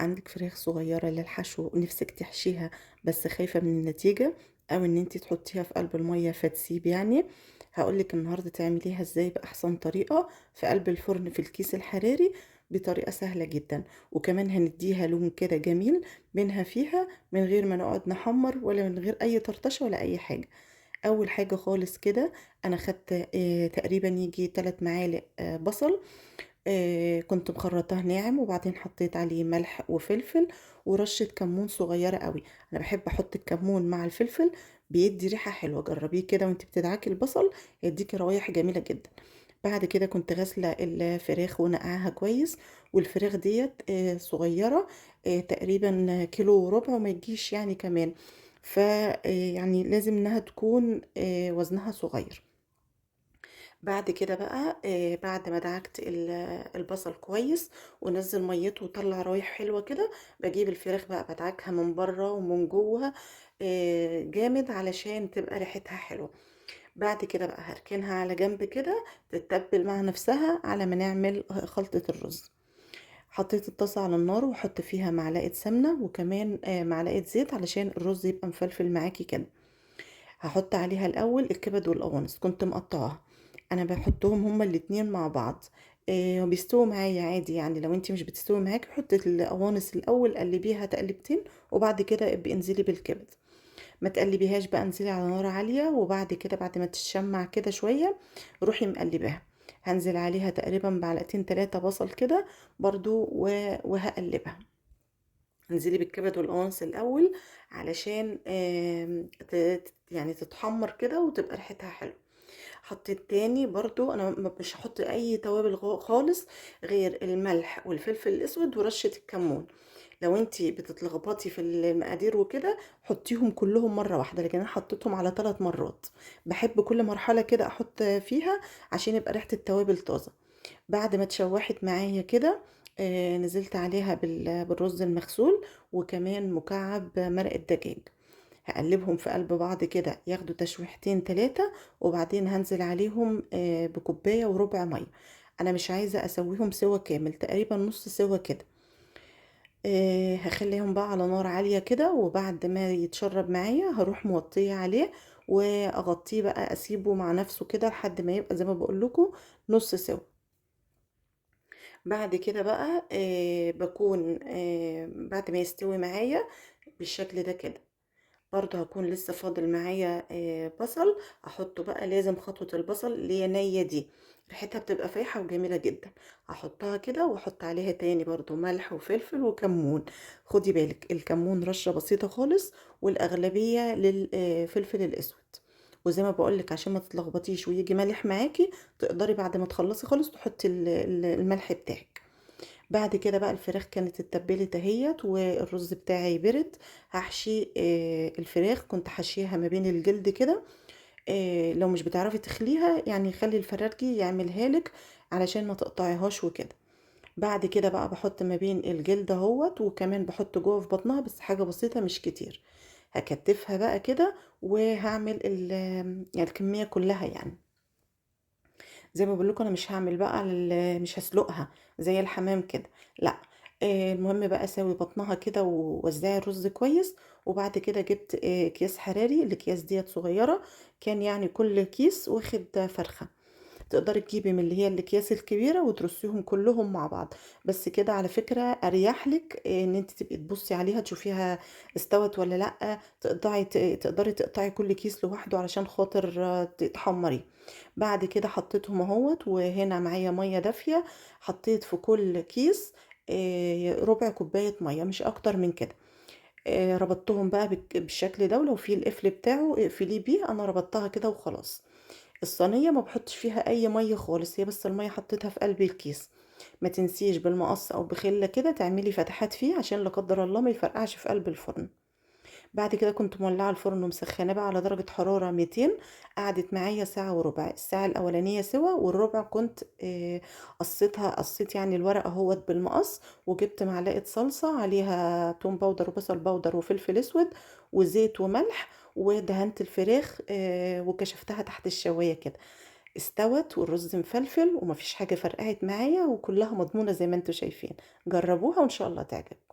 عندِك فراخ صغيرة للحشو ونِفْسِك تحشيها بس خايفة من النتيجة أو إن أنتِ تحطيها في قلب المَيّة فتسيب يعني، هاقول لِك النهارده تعمليها إزاي بأحسن طريقة في قلب الفرن في الكيس الحراري بطريقة سهلة جدًا، وكمان هندّيها لون كده جميل منها فيها من غير ما نقعد نحمّر ولا من غير أي طرطشة ولا أي حاجة. أول حاجة خالص كده أنا خدت تقريبًا ييجي 3 معالق بصل، كنت مخرّطاه ناعم، وبعدين حطيت عليه ملح وفلفل ورشة كمون صغيرة أوي. أنا باحب أحط الكمون مع الفلفل بيدّي ريحة حلوة، جرّبيه كده وأنتِ بتدعكي البصل هيدّيكِ روايح جميلة جدًا. بعد كده كنت غاسلة الفراخ ونقعاها كويس، والفراخ ديّة صغيرة، تقريبًا كيلو وربع وما يجيش يعني كمان، ف يعني لازم إنها تكون وزنها صغير. بعد كده بقى بعد ما دعكت البصل كويس ونزّل ميته وطلّع روايح حلوة كده، باجيب الفراخ بقى بادعكها من برّه ومن جوّه جامد علشان تبقى ريحتها حلوة. بعد كده بقى هاركنها على جنب كده تتبل مع نفسها على ما نعمل خلطة الرز. حطيت الطاسة على النار وأحط فيها معلقة سمنة وكمان معلقة زيت علشان الرز يبقى مفلفل معاكي كده. هاحط عليها الأول الكبد والقوانص كنت مقطعاها، أنا باحطهم هما الاتنين مع بعض، بيستووا معايا عادي يعني، لو انتي مش بتستوي معاكي حطي القوانص الأول قلبيها تقلبتين وبعد كده ابقي انزلي بالكبد. ما تقلبيهاش بقى، انزلي على نار عالية، وبعد كده بعد ما تتشمع كده شوية روحي مقلباها. هنزل عليها تقريبا معلقتين 3 بصل كده برضو وهقلبها. انزلي بالكبد والقوانص الأول علشان تتحمر كده وتبقى ريحتها حلوة. حطيت تاني برضو، أنا مش هحط أي توابل خالص غير الملح والفلفل الأسود ورشة الكمون. لو انتي بتتلخبطي في المقادير وكده حطيهم كلهم مرة واحدة، لكن أنا حطيتهم على 3 مرات. بحب كل مرحلة كده أحط فيها عشان يبقى ريحة التوابل طازة. بعد ما اتشوحت معايا كده، نزلت عليها بالرز المغسول وكمان مكعب مرق الدجاج. هقلبهم في قلب بعض كده ياخدوا تشويحتين 3، وبعدين هنزل عليهم بكوباية وربع مية. أنا مش عايزة أسويهم سوا كامل، تقريبا نص سوا كده. هخليهم بقى على نار عالية كده، وبعد ما يتشرب معايا هروح موطية عليه وأغطيه بقى، أسيبه مع نفسه كده لحد ما يبقى زي ما بقول لكم نص سوا. بعد كده بقى، بعد ما يستوي معايا بالشكل ده كده، برضه هكون لسه فاضل معايا بصل احطه بقى. لازم خطوة البصل اللي هي نية دي ريحتها بتبقى فايحة وجميلة جدا، هحطها كده واحط عليها تاني برضه ملح وفلفل وكمون. خدي بالك الكمون رشة بسيطة خالص، والأغلبية للفلفل الأسود. وزي ما بقولك عشان ما تتلخبطيش ويجي مالح معاكي، تقدري بعد ما تخلصي خالص تحطي الملح بتاعك. بعد كده بقى الفراخ كانت اتبلت اهيت والرز بتاعي برد. هحشي الفراخ كنت حشيها ما بين الجلد كده. لو مش بتعرفي تخليها خلي الفرارجي يعملها لك علشان ما تقطعيهاش وكده. بعد كده بقى بحط ما بين الجلد اهوت، وكمان بحط جوه في بطنها بس حاجة بسيطة مش كتير. هكتفها بقى كده وهعمل الكمية كلها. زي ما بقول لكم انا مش هعمل بقى مش هسلقها زي الحمام كده، لا. المهم بقى اسوي بطنها كده ووزعي الرز كويس. وبعد كده جبت اكياس حراري، الاكياس ديت صغيره، كان كل كيس واخد فرخه. تقدري تجيبي من اللي هي الاكياس الكبيره وترصيهم كلهم مع بعض، بس كده على فكره اريح لك ان انت تبقي تبصي عليها تشوفيها استوت ولا لا. تقدري تقطعي كل كيس لوحده علشان خاطر تحمريه. بعد كده حطيتهم اهوت، وهنا معايا ميه دافيه، حطيت في كل كيس ربع كوبايه ميه مش اكتر من كده. ربطتهم بقى بالشكل ده، ولو في القفل بتاعه اقفليه بيه. انا ربطتها كده وخلاص. الصينيه ما بحطش فيها اي ميه خالص، هي بس الميه حطيتها في قلب الكيس. ما تنسيش بالمقص او بخله كده تعملي فتحات فيه عشان لا قدر الله ما يفرقعش في قلب الفرن. بعد كده كنت مولعه الفرن ومسخناه بقى على درجه حراره 200. قعدت معايا ساعه وربع، الساعه الاولانيه سوا والربع كنت قصيت الورقه اهوت بالمقص، وجبت معلقه صلصه عليها توم powder وبصل powder وفلفل اسود وزيت وملح، ودهنت الفراخ، وكشفتها تحت الشوايه كده. استوت والرز مفلفل ومفيش حاجه فرقعت معايا، وكلها مضمونه زي ما انتم شايفين. جربوها وان شاء الله تعجبكم.